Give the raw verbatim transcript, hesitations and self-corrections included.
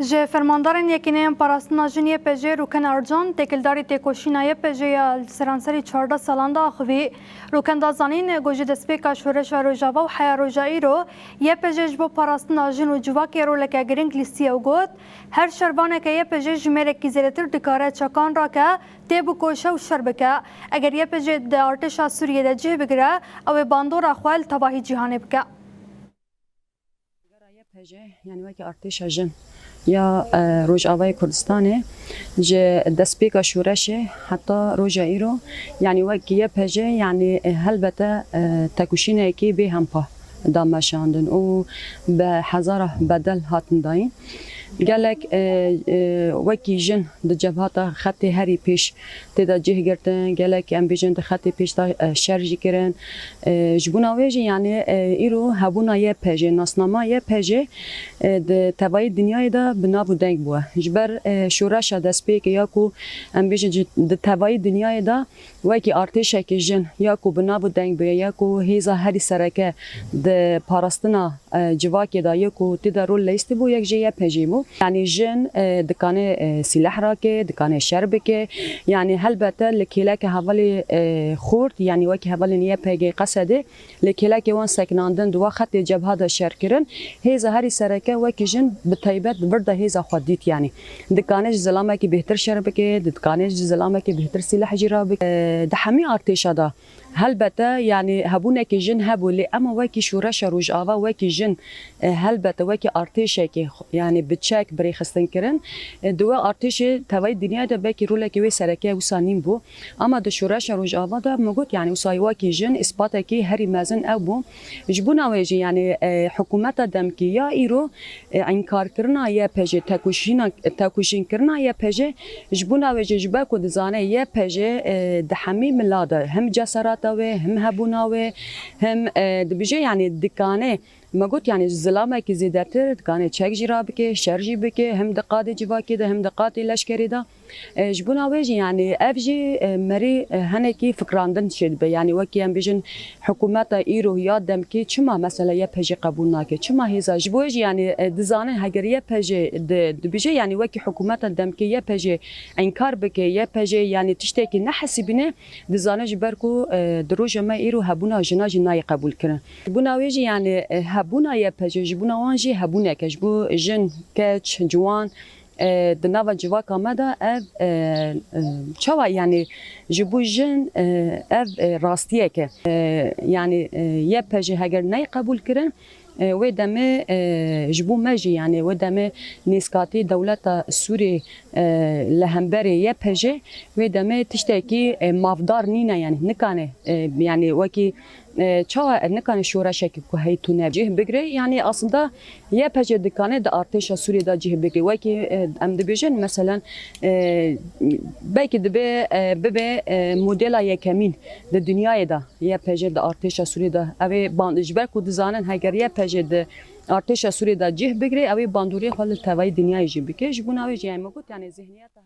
Ji fermandarên Yekîneyên Parastina Jin Y P J Rûken Ercan, têkildarî têkoşîna Y P J ya li seranserî çardeh salan de axivî. Rûken da zanîn, ku ji destpêka şoreşa Rojava û heya roja îro, Y P J ji bo parastina jin û civakê roleke girîng lîstiye û got, her şervaneke Y P J ji mêrekî zêdetir dikare çekan rake, tê bikoşe û şer bike. Eger Y P J di artêşa Sûriyê de cih bigire, ew ê bandora xwe li tevahî cîhanê bike. Gera Y P J, yanî wekî artêşa jin ya, e, Rojavayê Kurdistanê, ji destpêka şoreşê heta roja îro, yanî wekî Y P J, yanî, e, helbete, e, tekoşînekî bêhempa da meşandin û bi hezara bedel hatin dayîn. Gelek, e, e, wekî jin di cebhata xetê herî pêş tê de cih girtin, gelek em bêjin di xetê pêş de, e, şer jî kirin. E, ji bona wê jî, yanî, e, îro hebûna Y P J, nasnama Y P J, e, di tevayî dinyayê de bi nav û deng bûye. Ji ber, e, şoreşa destpêkê ya ku em bêjin ji, di tevayî dinyayê de wekî artêşekî jin ya ku bi nav û deng bûye, ya ku hêza herî sereke di parastina, e, civakê de ye ku tê de rol leyîstî bû, yek jê Y P J bû. Yanî jin, e, dikane, e, sîleh rake, dikane şer bike. Yanî helbete li kêleke hevalê, e, xurt, yanî wekî hevalên Y P G Qesedê, li kêlekê wan sekinandin, di wa xetê cebha de şer kirin. Hêza herî sereke wekî jin bi taybet vir de hêza xwe dît, yanî dikane ji zilamekî bêhtir şer bike, dikane ji zilamekî bêhtir sîleh jî rabike. E, di hemî artêşa de helbete, yanî hebûnekî jin hebû, lê ema wekî şoreşa Rojava, wekî jin, e, helbete wekî artêşekê, yanî bi çek bi rêxistin kirin. E, di we artêşê tevayî dinyayê de belkî rolekê wê sereke wisa nîn bû. Ama di şoreşa Rojava de min got, yanî wisa wekî jin îspatekî herî mezin ew bû. Ji bona wê jî, yanî, e, hikûmeta demkî ya îro, e, înkarkirina Y P J, tekoşîna, tekoşînkirina Y P J, ji bona wê jî, ji ber ku dizane Y P J, e, di hemî mila de hem ceserata wê, hem hebûna wê, hem, e, dibêje, yanî dikane, me got, yanî ji zilamekî zêdetir dikane çek jî rabike, şer jî bike, hem di qadê civakê de, hem di qadê leşkerê de. E, ji bona wê jî, yanî ev jî, e, merî, e, hinekî fikrandin çêdibe. Yanî wekî em bêjin, hikûmeta îro ya demkî çima mesela Y P J qebûl nake? Çima hêza? Ji bo wê jî, yanî, e, dizanin heger Y P J di, dibêje, yanî wekî hikûmeta demkî Y P J înkar bike, Y P J, yanî tiştekî nehesibîne, dizane ji ber ku, e, di roja me îro hebûna jina jî nayê qebûl kirin. Ji bona wê jî, yanî, e, hebûna Y P J ji bona wan jî hebûneke, ji bo jin, keç, ciwan, e, di nava civaka me de ev, e, e, çawa, yanî ji bo jin, e, ev, e, rastiyek e. E, yanî, e, Y P J heger neyê qebûl kirin, e, wê demê, e, ji bo me jî, yanî wê demê nêzkatî dewleta Sûrî, e, li hemberê Y P J, wê demê tiştekî, e, mafdar nîne, yanî nikane, e, yanî wekî e, çawa nikane şoreşekî ku hey tune cih bigre? Yanî aslında Y P G dikane di artêşa Sûriyê de cih bigre. Wekî, e, em dibêjin, meselen, e, belkî dibe, e, bibe, e, modela yekemîn di dinyayê de Y P G di artêşa Sûriyê de. Ew ê ban-, ji ber ku dizanin heger Y P G di artêşa Sûriyê de cih bigre, ew ê bandoriyê xwe li tevayî dinyayê jî bike. Ji bona wê jî, yani, me got, yani, zihniyeta